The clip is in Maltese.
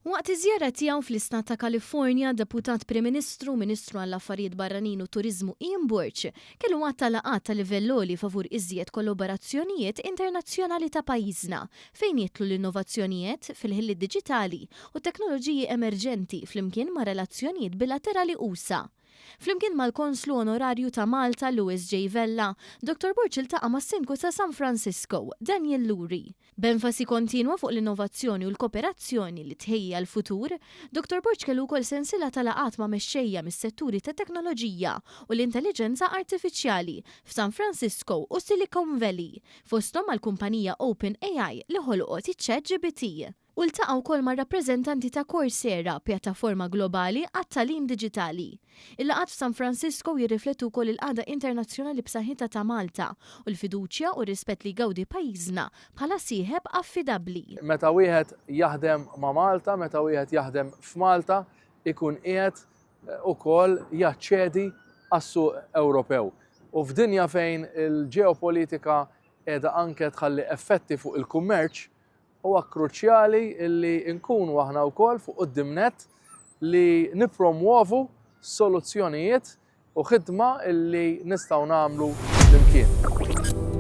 Waqt iż-żjara tiegħu fl-Istat ta' Kalifornja, Deputat Prim Ministru u Ministru għall-Affarijiet Barranin u Turiżmu Ian Borg kellu għadd ta' laqgħat ta' livell għoli favur iżjed kollaborazzjonijiet internazzjonali ta' pajjiżna fejn jidħlu l-innovazzjonijet fil-ħiliet diġitali u t-teknoloġiji emerġenti flimkien ma' relazzjonijiet bilaterali usa'. Flimkien mal-Konslu Onorarju ta' Malta Louis J. Vella, Dottor Borg iltaqa' mas-Sindku ta' San Francisco, Daniel Lurie. B'enfasi kontinwa fuq l-innovazzjoni u l-kooperazzjoni li tħejji għall-futur, Dottor Borg kellu wkoll sensiela ta' laqgħat ma' mexxejja mis-setturi tat-teknoloġija u l-intelliġenza artifiċjali f'San Francisco u Silicon Valley, fosthom mal-kumpanija OpenAI li ħolqot iċ-ChatGPT. U ltaqa' wkoll ma' rappreżentanti ta' Coursera, pjattaforma globali għat-tagħlim diġitali. Il-laqgħat f'San Francisco jirriflettu wkoll il-qagħda internazzjonali b'saħħitha ta' Malta u l-fiduċja u r-rispett li jgawdi pajjiżna bħala sieħeb affidabbli. Meta wieħed jaħdem ma' Malta, meta wieħed jaħdem f'Malta, ikun qiegħed ukoll jaċċedi għas-suq Ewropew. U f'dinja fejn il-ġeopolitika qiegħda anke tħalli effetti fuq il-kummerċ, Huwa kruċjali li nkunu aħna wkoll fuq quddiem nett li nippromwovu soluzzjonijiet u ħidma li nistgħu nagħmlu flimkien.